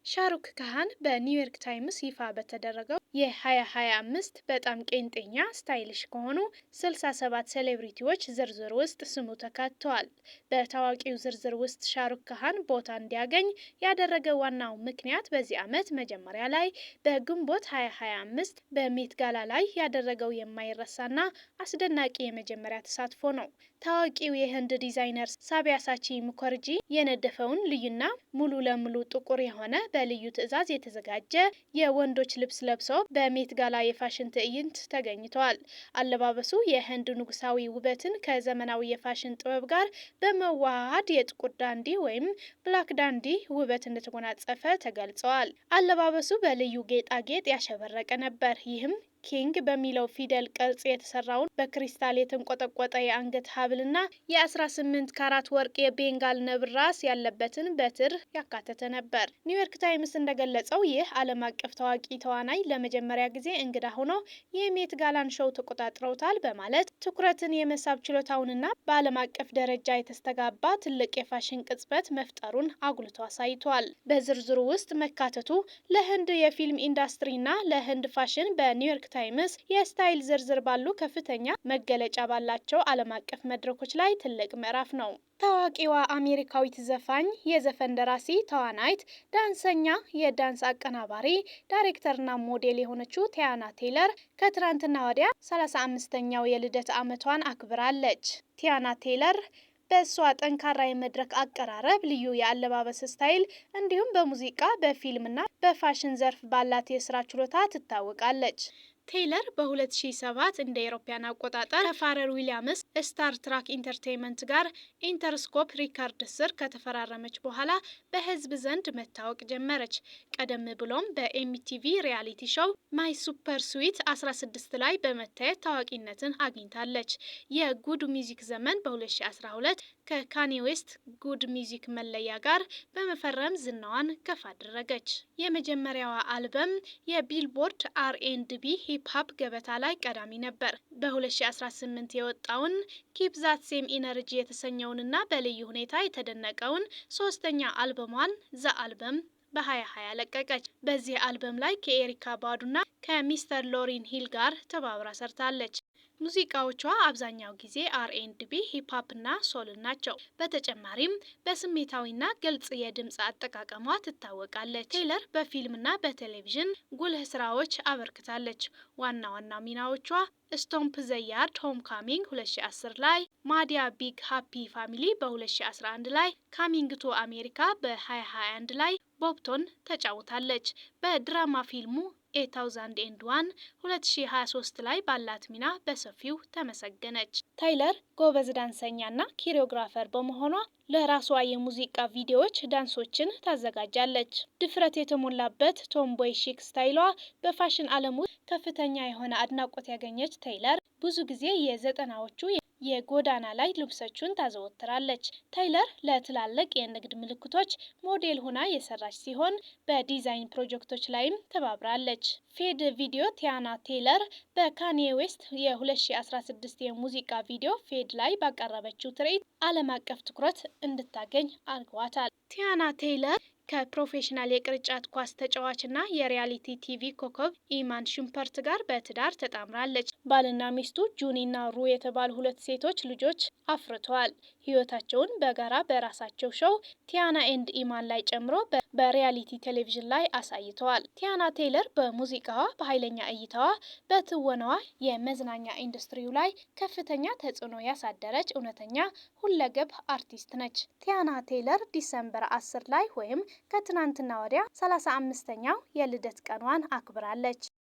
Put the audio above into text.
ሻሩክ ካህን በኒውዮርክ ታይምስ ይፋ በተደረገው የ2025 በጣም ቄንጠኛ stylish ከሆኑ 67 celebrity ዎች ዝርዝር ውስጥ ስሙ ተካቷል። በታዋቂው ዝርዝር ውስጥ ሻሩክ ካህን ቦታ እንዲያገኝ ያደረገ ዋናው ምክንያት በዚህ ዓመት መጀመሪያ ላይ በግንቦት 2025 በሜት ጋላ ላይ ያደረገው የማይረሳና አስደናቂ የመጀመሪያ ተሳትፎ ነው። ታዋቂው የህንድ ዲዛይነር ሳቢያሳቺ ሙከርጂ የነደፈውን ልዩና ሙሉ ለሙሉ ጥቁር የሆነ በልዩ ትዕዛዝ የተዘጋጀ የወንዶች ልብስ ለብሰው በሜት ጋላ የፋሽን ትዕይንት ተገኝተዋል። አለባበሱ የህንድ ንጉሳዊ ውበትን ከዘመናዊ የፋሽን ጥበብ ጋር በመዋሃድ የጥቁር dandy ወይም black dandy ውበት እንደተጎናጸፈ ተገልጸዋል። አለባበሱ በልዩ ጌጣጌጥ ያሸበረቀ ነበር። ይህም "King" በሚለው ፊደል ቅርጽ የተሰራውን በክሪስታል የተንቆጠቆጠ የአንገት ሐብልና የ18 ካራት ወርቅ የቤንጋል ነብር ራስ ያለበትን በትር ያካተተ ነበር። ኒውዮርክ ታይምስ እንደገለጸው ይህ ዓለም አቀፍ ታዋቂ ተዋናይ ለመጀመሪያ ጊዜ እንግዳ ሆኖ የሜት ጋላን show ተቆጣጥረውታል በማለት ትኩረትን የመሳብ ችሎታውንና በዓለም አቀፍ ደረጃ የተስተጋባ ትልቅ የፋሽን ቅጽበት መፍጠሩን አጉልቶ አሳይቷል። በዝርዝሩ ውስጥ መካተቱ ለህንድ የፊልም ኢንዱስትሪና ለህንድ ፋሽን በኒውዮርክ ታይምስ የ style ዝርዝር ባሉ ከፍተኛ መገለጫ ባላቸው ዓለም አቀፍ መድረኮች ላይ ትልቅ ምዕራፍ ነው። ታዋቂዋ አሜሪካዊት ዘፋኝ፣ የዘፈን ደራሲ፣ ተዋናይት፣ ዳንሰኛ፣ የዳንስ አቀናባሪ፣ ዳይሬክተርና ሞዴል የሆነችው ቲያና ቴይለር ከትናንትና ወዲያ 35ኛው የልደት ዓመቷን አክብራለች። ቲያና ቴይለር በእሷ ጠንካራ የመድረክ አቀራረብ፣ ልዩ የአለባበስ style እንዲሁም በሙዚቃ፣ በፊልምና በፋሽን ዘርፍ ባላት የስራ ችሎታ ትታወቃለች። ቴይለር በ2007 እንደ አውሮፓውያን አቆጣጠር ከፋረል ዊሊያምስ ስታር ትራክ ኢንተርቴይንመንት ጋር ኢንተርስኮፕ ሪከርድ ስር ከተፈራረመች በኋላ በህዝብ ዘንድ መታወቅ ጀመረች። ቀደም ብሎም በ MTV reality show My Super Sweet 16 ላይ በመታየት ታዋቂነትን አግኝታለች። የ GOOD Music ዘመን በ2012 ከካኒ ዌስት GOOD Music መለያ ጋር በመፈረም ዝናዋን ከፍ አደረገች። የመጀመሪያዋ አልበም የቢልቦርድ R&B hip hop ገበታ ላይ ቀዳሚ ነበር። በ2018 የወጣውን Keep That Same Energy የተሰኘውንና በልዩ ሁኔታ የተደነቀውን ሶስተኛ አልበሟን The Album በ2020 ለቀቀች። በዚህ አልበም ላይ ከኤሪካ ባዱና ከሚስተር ሎሪን ሂል ጋር ተባብራ ሰርታለች። ሙዚቃዎቿ አብዛኛው ጊዜ R&B፣ hip hop እና soul ናቸው። በተጨማሪም በስሜታዊና ግልጽ የድምፅ አጠቃቀሟ ትታወቃለች። ቴይለር በፊልምና በቴሌቪዥን ጉልህ ስራዎች አበርክታለች። ዋና ዋና ሚናዎቿ Stomp the Yard Homecoming 2010 ላይ፣ Madea Big Happy Family በ2011 ላይ፣ Coming to America በ2021 ላይ ቦብቶን ተጫውታለች። በድራማ ፊልሙ A Thousand and One 2023 ላይ ባላት ሚና በሰፊው ተመሰገነች። ታይለር ጎበዝ ዳንሰኛና choreographer በመሆኗ ለራሷ የሙዚቃ ቪዲዮዎች ዳንሶችን ታዘጋጃለች። ድፍረት የተሞላበት tomboy chic style ሏ በፋሽን ዓለም ውስጥ ከፍተኛ የሆነ አድናቆት ያገኘች ቴይለር ብዙ ጊዜ የ90ዎቹ የጎዳና ላይ ልብሶችን ታዘወትራለች። ታይለር ለትላልቅ የንግድ ምልክቶች ሞዴል ሆና የሰራች ሲሆን በዲዛይን ፕሮጀክቶች ላይም ተባብራለች። Fade ቪዲዮ። ቲያና ቴይለር በካንዬ ዌስት የ2016 የሙዚቃ ቪዲዮ Fade ላይ ባቀረበችው ትርኢት ዓለም አቀፍ ትኩረት እንድታገኝ አድርጓታል። ቲያና ቴይለር ከ professional የቅርጫት ኳስ ተጫዋችና የ reality TV ኮከብ ኢማን ሹምፐርት ጋር በትዳር ተጣምራለች። ባልና ሚስቱ ጁኒና ሩ የተባሉ ሁለት ሴቶች ልጆች አፍርተዋል። ህይወታቸውን በጋራ በራሳቸው show ቲያና and ኢማን ላይ ጨምሮ በ reality ቴሌቪዥን ላይ አሳይተዋል። ቲያና ቴይለር በሙዚቃዋ፣ በኃይለኛ እይታዋ፣ በትወናዋ የመዝናኛ ኢንዱስትሪው ላይ ከፍተኛ ተጽዕኖ ያሳደረች እውነተኛ ሁለገብ አርቲስት ነች። ቲያና ቴይለር December 10 ላይ ወይም ከትናንትና ወዲያ 35ኛው የልደት ቀኗን አክብራለች።